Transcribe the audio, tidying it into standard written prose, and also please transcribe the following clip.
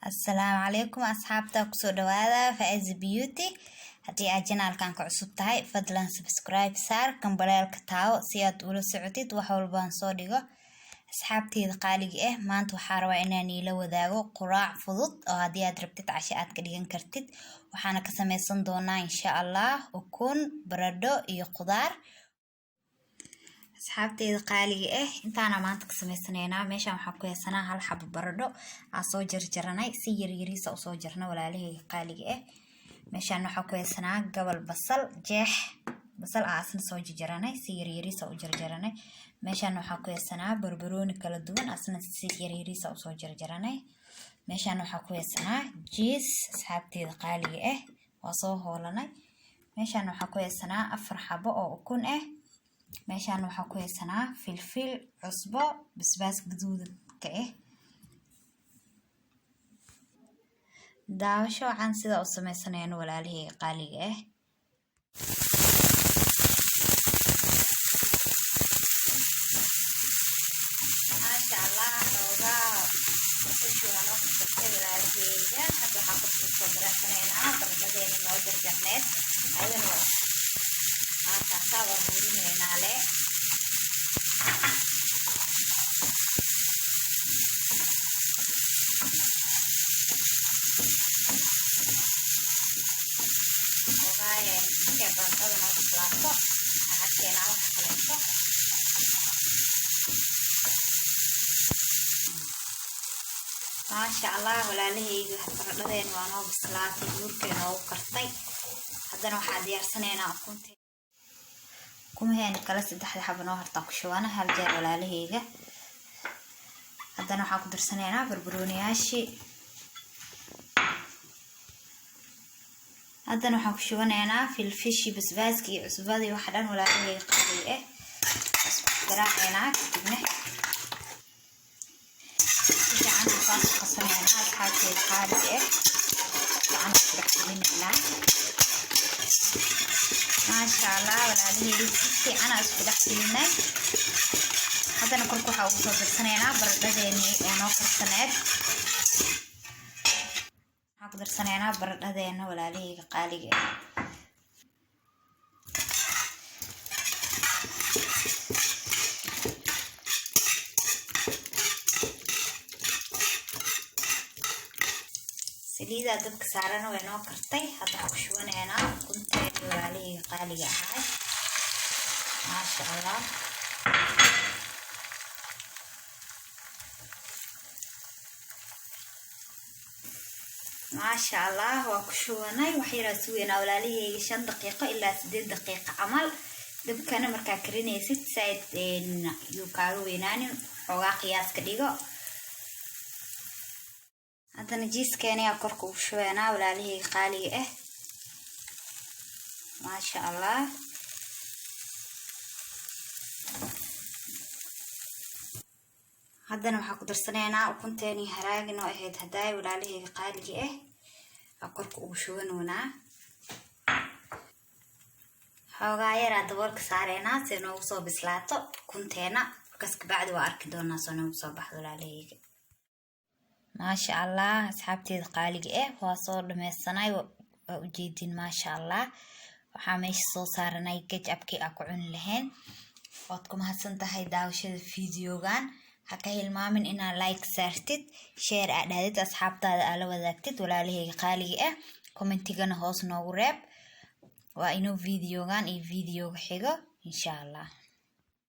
Asalaamu calaykum asxaabta, kusoo dhawaada Faiza Beauty. Haddii aad channelkan ka cusub tahay, fadlan subscribe saar, gambaleelka taawo si aad ula socotid wax walbaan soo dhigo. Asxaabteyda qaaliga ah, maanta waxaa rabaa inaan iila wadaago quraac fudud oo haddii aad rabtid casho aad ka dhigan kartid. Waxaana ka sameysan doonaa, insha Allah, ukun, baradho iyo qudaar. Asxaabteyda qaaliga ah, intaana maanta ka sameysanaynaa. Meeshaan waxaan ku haysanaa hal xabo baradho aan soo jarjaranay, si yaryariisa usoo jarna, walaalaheyga qaaliga ah. Meeshaan waxaan ku haysanaa gabal basal, jeex basal aa asna soo jarjaranay, si yaryariisa u jarjaranay. Meeshaan waxaan ku haysanaa barbarooni kala duwan, asna si yaryariisa usoo jarjaranay. Meeshaan waxaan ku haysanaa cheese, asxaabteyda qaaliga ah, waa soo hoolanay. Meeshaan waxaan ku haysanaa afar xabo oo ukun ah. Meeshaan waxaan ku haysanaa filfil, cusbo, basbaas gaduudka ah. Daawasho wacan sida u sameysanayno, walaalaheyga qaaliga ah. Maasha Allah, xoogaa basashu waa noo karsatay, walaalaheyga. Hadda waxaan kusoo daracsanaynaa baradhadeena noo jarjarneed. Ayadana waa maakaasaa, waa buurinaynaa le. Xoogaa markay baradhada noo bislaato, waxaan arkeenaa wax kaleeto. Maasha Allah, walaalaheyga, baradhadeena waa noo bislaatay, buurkay noogu kartay. Haddana waxaa diyaarsanaynaa ukunta. Ukumaheena kale saddexda xabo noo hartaan ku shubana hal jeer, walaalaheyga. Haddana waxaan ku darsanaynaa barbarooniyaashii. Haddana waxaan ku shubanaynaa filfishi, basbaaski iyo cusbadii, waxa dhan, walaalaheyga qaaliga ah. Isku garaaceynaa, kadibna si fiican saas u qasanaynaa, asxaabteeda qaaliga ah. Fiican isku dhex gelinaynaa. Maasha Allah, walaalaheyga, si fiican aan isku dhex gelinay. Haddana korka waxaa ugu soo darsanaynaa baradhadeenii oo noo karsaneed. Waxaan ku darsanaynaa baradhadeena, walaalaheyga qaaliga ah. Saliidaa dabka saarana way noo kartay. Hadda waxaan ku shubanaynaa ukunteeni, walaalaheyga qaaliga ahay. Maasha Allah. Maasha Allah, waa ku shubanay. Wax yaraa sugeynaa, walaalaheyga, 5 daqiiqo ilaa 8 daqiiqo camal. Dabkana markaa karinaysid saaid yuu kaaga weynaanin, xoogaa qiyaaska dhigo. Haddana cheesekeena ayaa korka ugu shubeynaa, walaalaheyga qaaliga ah. Maasha Allah. Haddana waxaa ku darsanaynaa ukunteeni haraagi noo ahayd hadaay, walaalaheyga qaaliga ah, aa korka ugu shubanoonaa. Xoogaa yaraa daboolka saareynaa si noogu soo bislaato ukunteena. Markaas kabacdi waa arki doonaa soo noogu soo baxdo, walaalaheyga. Maasha Allah, asxaabteeda qaaliga ah, waa soo dhameysanay, waa ujeedin. Maasha Allah, waxaa meesha soo saaranay ketchupkii aa ku cuni lahayn. Waad ku mahadsan tahay daawashada videogan. Ha ka hilmaamin inaad like saartid, share aa dhahdid, asxaabtaada aa la wadaagtid, walaalaheyga qaaliga ah. Commentigana hoos noogu reeb. Waa inuu videogan iyo videoga xigo, insha Allah.